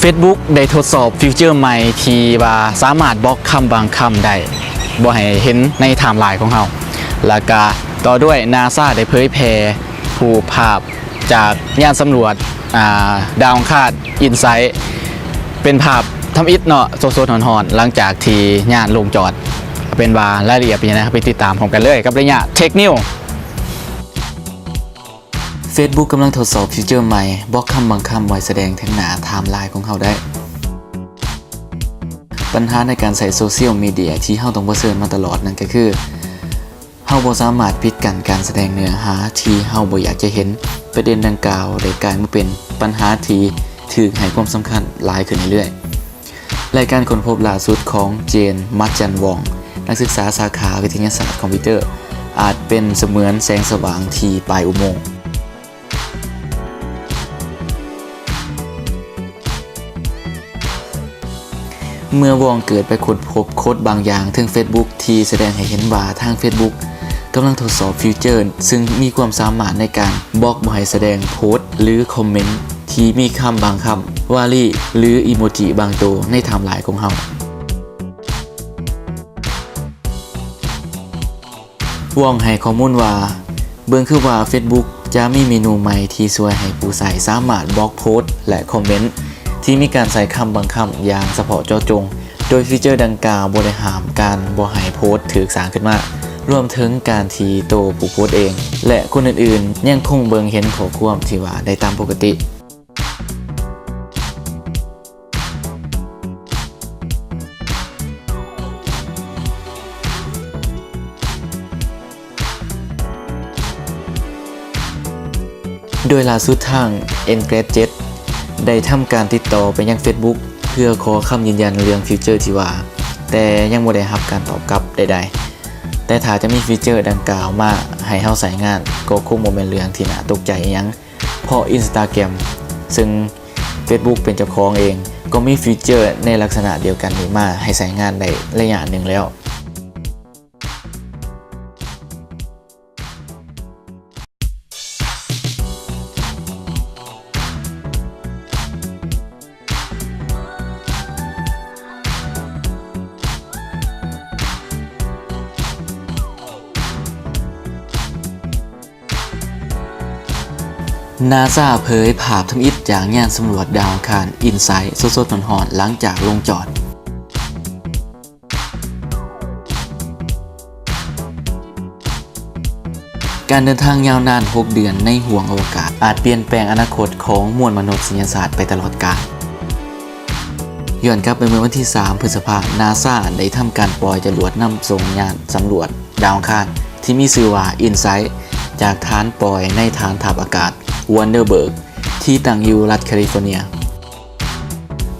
Facebook ໄດ້ທົດສອບຟີເຈີໃໝ່ທີ່ວ່າສາມາດບລັອກຄຳບາງຄຳໄດ້ ບໍ່ໃຫ້ເຫັນໃນໄທມ໌ລາຍຂອງເຮົາ ແລ້ວກະຕໍ່ດ້ວຍ NASA ໄດ້ເຜີຍແຜ່ຮູບພາບຈາກຍານສຳຫຼວດ ອ່າ ດາວອັງຄານ InSight ເປັນພາບທຳອິດເນາະ ສົດໆຮ້ອນໆ ຫຼັງຈາກທີ່ຍານລົງຈອດ. ເປັນວ່າລາຍລະອຽດເປັນຫຍັງ ເຮົາໄປຕິດຕາມພ້ອມກັນເລີຍກັບໄລຍະ Tech News. Facebook ກຳລັງທົດສອບຟີເຈີໃໝ່ ບລັອກຄຳບາງຄຳໄວ້ສະແດງເທິງໜ້າໄທມ໌ລາຍຂອງເຮົາໄດ້. ບັນຫາໃນການໃຊ້ໂຊຊຽວມີເດຍທີ່ເຮົາຕ້ອງປະເຊີນມາຕະຫຼອດນັ້ນກໍຄື ເຮົາບໍ່ສາມາດປິດກັ້ນການສະແດງເນື້ອຫາທີ່ເຮົາບໍ່ຢາກຈະເຫັນ. ປະເດັນດັ່ງກ່າວໄດ້ກາຍມາເປັນບັນຫາທີ່ຖືກໃຫ້ຄວາມສຳຄັນຫຼາຍຂຶ້ນເລື້ອຍໆ. ລາຍການຄົ້ນພົບລ່າສຸດຂອງ Jen Marjan Wong ນັກສຶກສາສາຂາວິທະຍາສາດຄອມພິວເຕີ ອາດເປັນສະເໝືອນແສງສະຫວ່າງທີ່ປາຍອຸໂມງ. ເມື່ອ Wong ເກີດໄປຄົ້ນພົບໂຄດບາງຢ່າງເທິງ Facebook ທີ່ສະແດງໃຫ້ເຫັນວ່າທາງ Facebook ກຳລັງທົດສອບຟີເຈີ ຊຶ່ງມີຄວາມສາມາດໃນການບລັອກບໍ່ໃຫ້ສະແດງໂພສ ຫຼື ຄອມເມັນທີ່ມີຄຳບາງຄຳ, ວາລີ ຫຼື ອີໂມຈິບາງໂຕໃນໄທມ໌ລາຍຂອງເຮົາ. Wong ໃຫ້ຂໍ້ມູນວ່າ ເບິ່ງຄືວ່າ Facebook ຈະມີເມນູໃໝ່ທີ່ຊ່ວຍໃຫ້ຜູ້ໃຊ້ສາມາດບລັອກໂພສ ແລະ ຄອມເມັນທີ່ມີການໃຊ້ຄຳບາງຄຳຢ່າງສະເພາະເຈາະຈົງ, ໂດຍຟີເຈີດັ່ງກ່າວບໍ່ໄດ້ຫ້າມການບໍ່ໃຫ້ໂພສຖືກສ້າງຂຶ້ນມາ, ລວມເຖິງການທີ່ໂຕຜູ້ໂພສເອງ ແລະ ຄົນອື່ນໆຍັງຄົງເບິ່ງເຫັນຂໍ້ຄວາມທີ່ວ່າໄດ້ຕາມປົກກະຕິ. ໂດຍລ່າສຸດທາງ Engadget ໄດ້ທຳການຕິດຕໍ່ໄປຍັງ Facebook ເພື່ອຂໍຄຳຢືນຢັນເລື່ອງຟີເຈີທີ່ວ່າ, ແຕ່ຍັງບໍ່ໄດ້ຮັບການຕອບກັບໃດໆ. ແຕ່ຖ້າຈະມີຟີເຈີດັ່ງກ່າວມາໃຫ້ເຮົາໃຊ້ງານ ກໍຄົງບໍ່ແມ່ນເລື່ອງທີ່ໜ້າຕົກໃຈອີ່ຫຍັງ. ເພາະ Instagram ເຊິ່ງ Facebook ເປັນເຈົ້າຂອງເອງ ກໍມີຟີເຈີໃນລັກສະນະດຽວກັນນີ້ມາໃຫ້ໃຊ້ງານໄດ້ໄລຍະໜຶ່ງແລ້ວ. ນາຊາເຜີຍພາບທຳອິດຈາກຍານສຳຫຼວດດາວອັງຄານ InSight ສົດໆຮ້ອນໆ ຫຼັງຈາກລົງຈອດ. ການເດີນທາງຍາວນານຫົກເດືອນໃນຫ້ວງອະວະກາດ ອາດປ່ຽນແປງອະນາຄົດຂອງມວນມະນຸດສະຍະຊາດໄປຕະຫຼອດການ. ຍ້ອນກັບໄປເມື່ອວັນທີສາມ ພຶດສະພາ, ນາຊາໄດ້ທຳການປ່ອຍຈະຫຼວດນຳສົ່ງຍານສຳຫຼວດ ດາວອັງຄານທີ່ມີຊື່ວ່າ InSight ຈາກຖານປ່ອຍໃນຖານທັບອາກາດ Vandenberg ທີ່ຕັ້ງຢູ່ລັດ California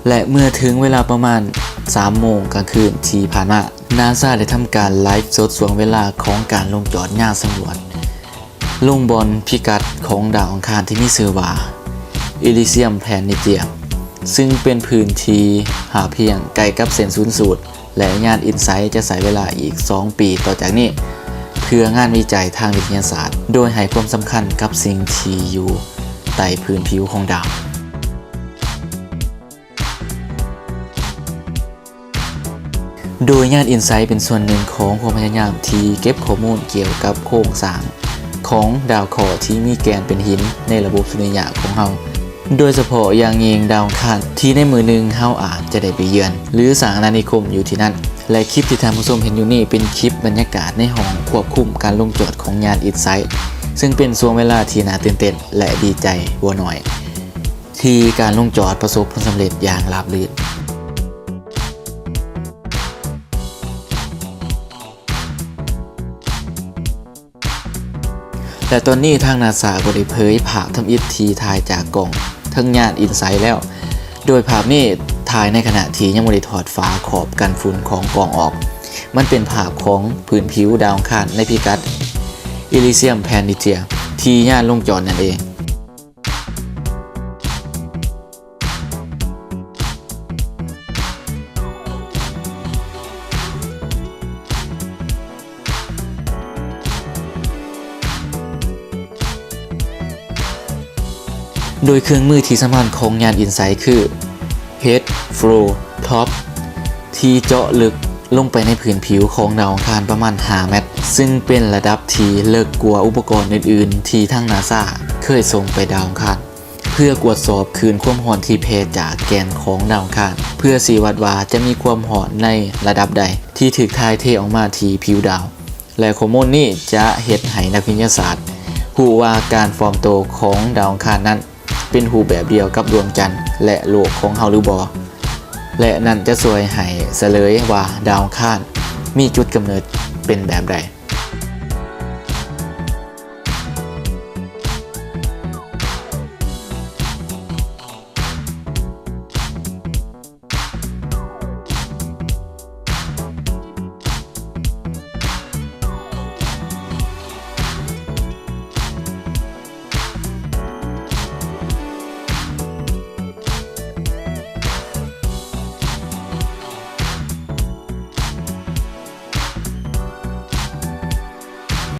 ແລະ ເມື່ອເຖິງເວລາປະມານ ສາມໂມງກາງຄືນທີ່ຜ່ານມາ, ນາຊາໄດ້ທຳການໄລຟ໌ສົດຊ່ວງເວລາຂອງການລົງຈອດຍານສຳຫຼວດ ລົງບ່ອນພິກັດຂອງດາວອັງຄານທີ່ມີຊື່ວ່າ Elysium Planitia ຊຶ່ງເປັນພື້ນທີ່ຫາບຫ້ຽງໃກ້ກັບເສັ້ນສູນສູດ ແລະ ຍານ InSight ຈະໃຊ້ເວລາອີກສອງປີຕໍ່ຈາກນີ້ ເພື່ອງານວິໄຈທາງວິທະຍາສາດ, ໂດຍໃຫ້ຄວາມສຳຄັນກັບສິ່ງທີ່ຢູ່ໃຕ້ພື້ນຜິວຂອງດາວ. ໂດຍຍານ InSight ເປັນສ່ວນໜຶ່ງຂອງຄວາມພະຍາຍາມທີ່ເກັບຂໍ້ມູນກ່ຽວກັບໂຄງສ້າງຂອງດາວເຄາະທີ່ມີແກ່ນເປັນຫີນໃນລະບົບສຸລິຍະຂອງເຮົາ, ໂດຍສະເພາະຢ່າງຍິ່ງດາວອັງຄານ ທີ່ໃນມື້ໜຶ່ງເຮົາອາດຈະໄດ້ໄປເຢືອນ ຫຼື ສ້າງອານານິຄົມຢູ່ທີ່ນັ້ນ. ແລະ ຄລິບທີ່ທ່ານຜູ້ຊົມເຫັນຢູ່ນີ້ເປັນຄລິບບັນຍາກາດໃນຫ້ອງຄວບຄຸມການລົງຈອດຂອງຍານ InSight ຊຶ່ງເປັນຊ່ວງເວລາທີ່ໜ້າຕື່ນເຕັ້ນ ແລະ ດີໃຈບໍ່ໜ້ອຍ ທີ່ການລົງຈອດປະສົບຜົນສຳເລັດຢ່າງລາບລື່ນ. ແລະ ຕອນນີ້ທາງນາຊາກໍໄດ້ເຜີຍພາບທຳອິດທີ່ຖ່າຍຈາກກ້ອງເທິງຍານ InSight ແລ້ວ, ໂດຍພາບນີ້ຖ່າຍໃນຂະນະທີ່ຍັງບໍ່ໄດ້ຖອດຝາຂອບກັນຝຸ່ນຂອງກ້ອງອອກ. ມັນເປັນພາບຂອງພື້ນຜິວດາວອັງຄານໃນພິກັດ Elysium Planitia ທີ່ຍານລົງຈອດນັ້ນເອງ. ໂດຍເຄື່ອງມືທີ່ສຳຄັນຂອງຍານ InSight ຄື Heat Flow Top ທີ່ເຈາະເລິກລົງໄປໃນພື້ນຜິວຂອງດາວອັງຄານປະມານຫ້າແມັດ, ຊຶ່ງເປັນລະດັບທີ່ເລິກກວ່າອຸປະກອນອື່ນໆທີ່ທາງນາຊາເຄີຍສົ່ງໄປດາວອັງຄານ ເພື່ອກວດສອບຄື້ນຄວາມຮ້ອນທີ່ແຜ່ຈາກແກ່ນຂອງດາວອັງຄານ ເພື່ອຊີ້ວັດວ່າຈະມີຄວາມຮ້ອນໃນລະດັບໃດທີ່ຖືກຖ່າຍເທອອກມາທີ່ຜິວດາວ. ແລະ ຂໍ້ມູນນີ້ຈະເຮັດໃຫ້ນັກວິທະຍາສາດຮູ້ວ່າການຟອມໂຕຂອງດາວອັງຄານນັ້ນ ເປັນຮູບແບບດຽວກັບດວງຈັນ ແລະ ໂລກຂອງເຮົາຫຼືບໍ່ ແລະ ນັ້ນຈະຊ່ວຍໃຫ້ສະເຫຼີຍວ່າດາວອັງຄານມີຈຸດກຳເນີດເປັນແບບໃດ.